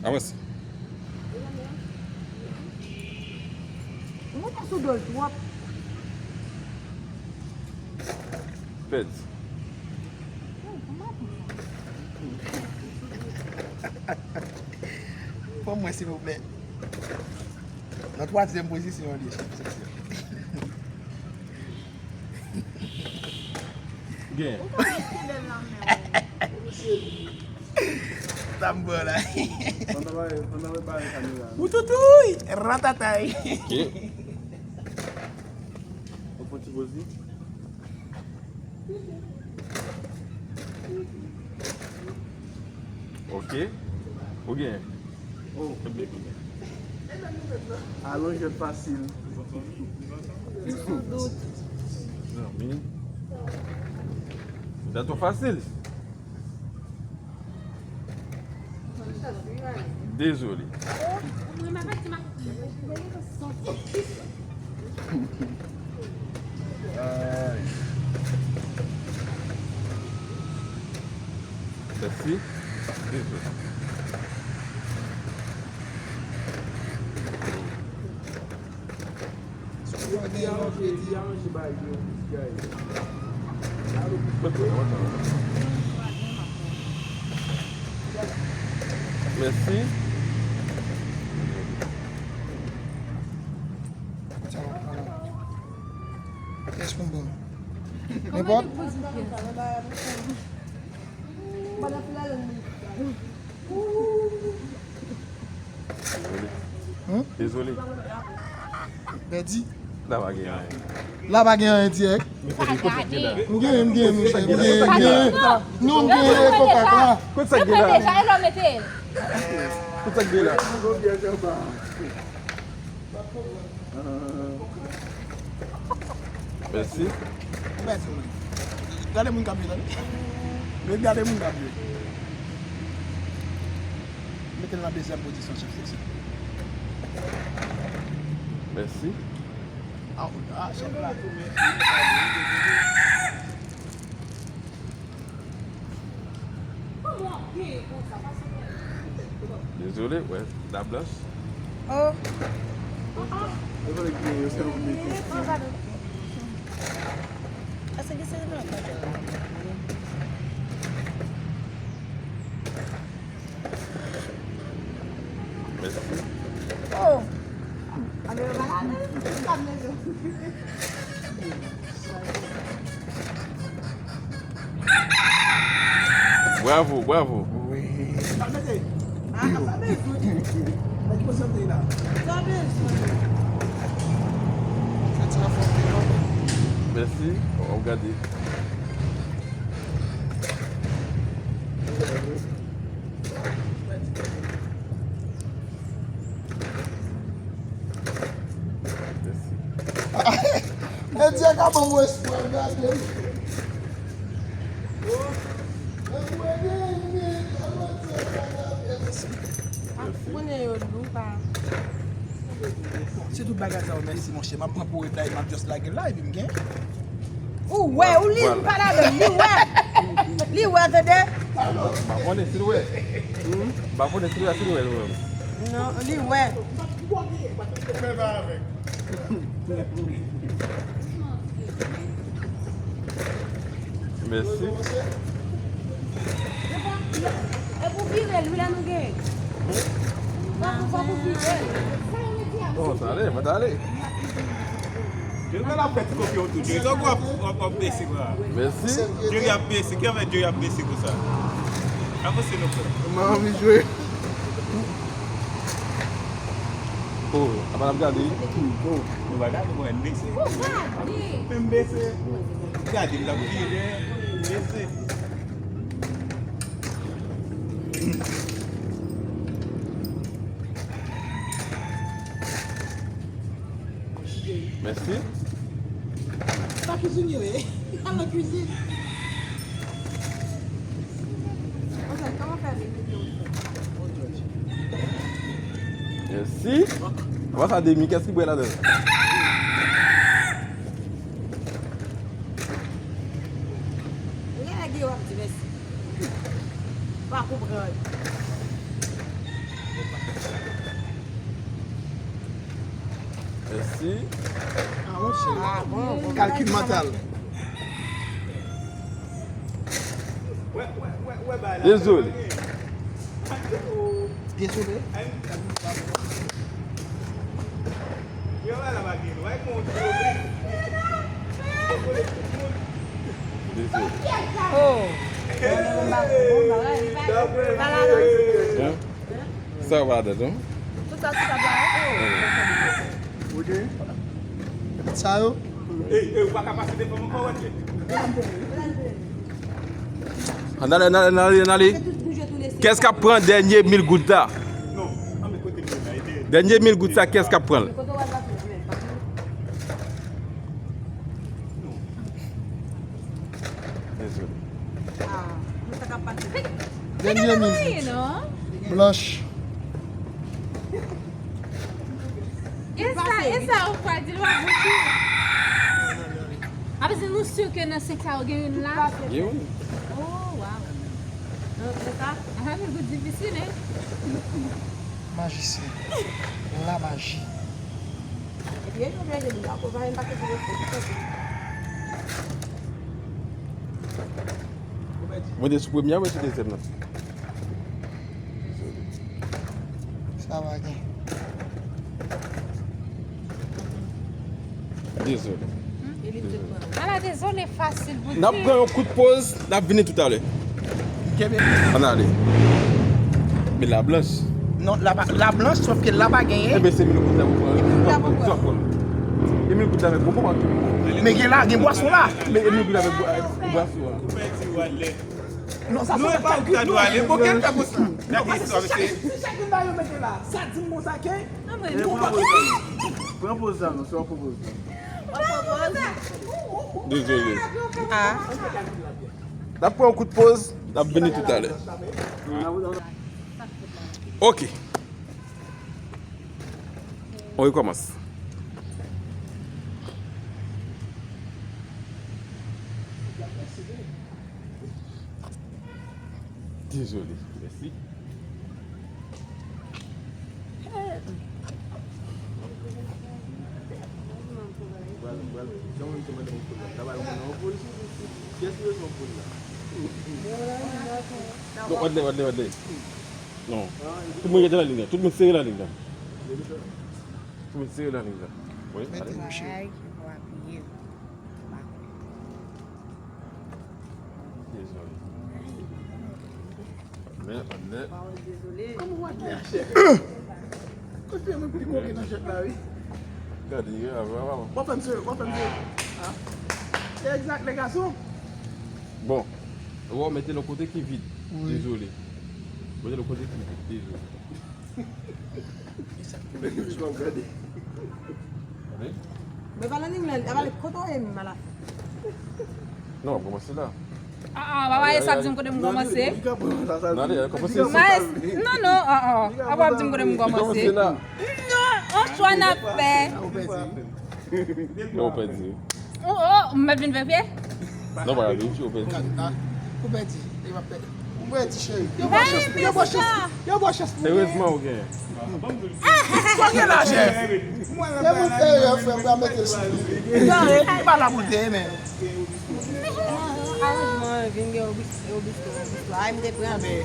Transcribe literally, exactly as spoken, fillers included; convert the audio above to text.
Avanse. Ou monte sou do l twòp. Pèdi. Pran mwen, silvouplè. Nan twazyèm pozisyon an li ye, chèf seksyon. Gen. Ou ka ret kenbe l nan men w. Tanbò la. Pandan w prepare kamera. Outoutouy! Ratatay! Ok. Ou fè ti poz li. Ok. Ou gen. Oh. Alon jwèt fasil. Li sou dout. Non, men. Sa twò fasil. Dezole. Mèsi. Dezole. Mèsi. Kèch pou m ban w. Nenpòt. Dezole. Dezole. Pèdi. La pa gen anyen. La pa gen anyen dirèk. Mete li kote ki la. M gen, m gen, m gen, m gen, m gen. Non, m gen kokak la. Kote sa ki la? Deja, e lò mete l. Kote sa ki la? Mèsi. Gade moun k ap jwe, tande. Men gade moun k ap jwe. Mete l nan dezyèm pozisyon, chèf seksyon. Mèsi. Ah, ah, chèf la. Dezole, wè, dam blanch. Oh. Dezole, ki yo se yon mete. Ase ki se yon mete. Mèsi. Oh. Bravo, bravo. Wi. Mèsi. W ap gade. Mèsi. Medya ka ban mwen espwa, gade. Ah, ou konnen yo lou pa. Bon, si tout bagay sa yo, mèsi, monchè. M ap pran pou revlay, m ap just lage l la, epi m gen. Ou wè, ou li, li pa ladan, li wè. Li wè, tande. M pa konnen si l wè. M pa konnen si l wè, si l wè, li wè. Non, li wè. Mèsi. E pou vire l, wi, la nou gen. Fòk ou, fòk ou vire l. Bon, sa ale, mwen ta ale. Jerry la fè ti kopye w tou. Jerry, tankou w ap, w ap, w ap bese bra. Mèsi. Jerry ap bese. Ki fè Jerry ap bese konsa? Avanse non, frè. Mwen anvi jwe. Oh, apa n ap gade? Oh, nou va gade, mwen bese. Fè m bese. Gade, m t ap vire, m bese. Mèsi. Se pa kizin yo ye. Al nan kizin. Mèsi. Apa sa demi, kiyès ki bwè ladan? Ou gen nèg yo ap di mèsi. Pa konprann. Si. Kalkil mantal. Dezole. Dezole. Dezole. Oh. Hein? Sa yo pa ladan tou? Tout sa sou tab la. Sa yo? Ann ale, ann ale, ann ale, ann ale. Kès k ap pran dènye mil goud la? Dènye mil goud sa, kès k ap pran l? Dènye mil goud. Blanch. E sa, e sa, ou pral di l w ap bouti. Apre nou si ke nan senk sa yo gen youn la. Gen youn. Oh, wow. Nan sa, a sa vin gout difisil, hein? Majisyen. La maji. Epi e jwe byen jwe la, pou pa yon pakèt de respè. Mwen te sou premye a, mwen sou dezyèm nan. Sa va gen. Dezole. Ala dezole fasil pou di. N ap pran yon kout poz, n ap vini toutalè. Ann ale. Men la blanch. Non, la pa, la blanch, sòf ke la pa genyen. Enben se mil goud la pou pran. Sa pran. E mil goud la avèk bonbon ak. Men gen la, gen bwason la. Men e mil goud la avèk bwa-, avèk bwason la. Non, sa se kalkil. Nou e pa ou ta dwe ale. Bon, kèl fè konsa. Gade istwa, mesye. Si chak, si chak youn nan yo mete la, sa di m konsa ke. Pran poz sa, non, se yon poz sa. Dezole. Ah. N ap pran yon kout poz, n ap vini toutalè. Ok. On rekòmanse. Dezole. Mèsi. Non, wadle, wadle, wadle. Non. Tout moun rete nan liy la. Tout moun sere nan liy la. Tout moun sere nan liy la. Wi, ale. Dezole. Patnè, patnè. Kòman w ap fè a, chèf? Kote mwen pi koke nan chèf la, wi. Gade, w ap fè m sere, w ap fè m sere. Ah. Se egzak, lè gason. Bon, w ap mete l yon kote ki vid. Wi. Dezole. Mete l yon kote ki vid. Dezole. Mwen pa nan liy la, li ta pale kote w ye menm a la fen. Non, w ap kòmanse la. Ah, ah, papa, e sa ap di m kote m kòmanse. Non, non, kòmanse. Non, non, ah, ah, papa ap di m kote m kòmanse. Non, on chwa n ap fè. Non, ou pèdi. Oh, oh, m mèt vin verifye? Non, pa verifye, ou pèdi. Ou pèdi. Ou pèdi, cheri. Yo ba w chans. Yo ba w chans. Yo ba w chans pou ou. Erezman ou genyen. Sa w gen la, chèf? Se moun serye, frè, m pral mete l sou li. Non, e pa la pou l te ye, men. Aranjman vin gen obis-, obis-, obis-, ay, m te pran, men.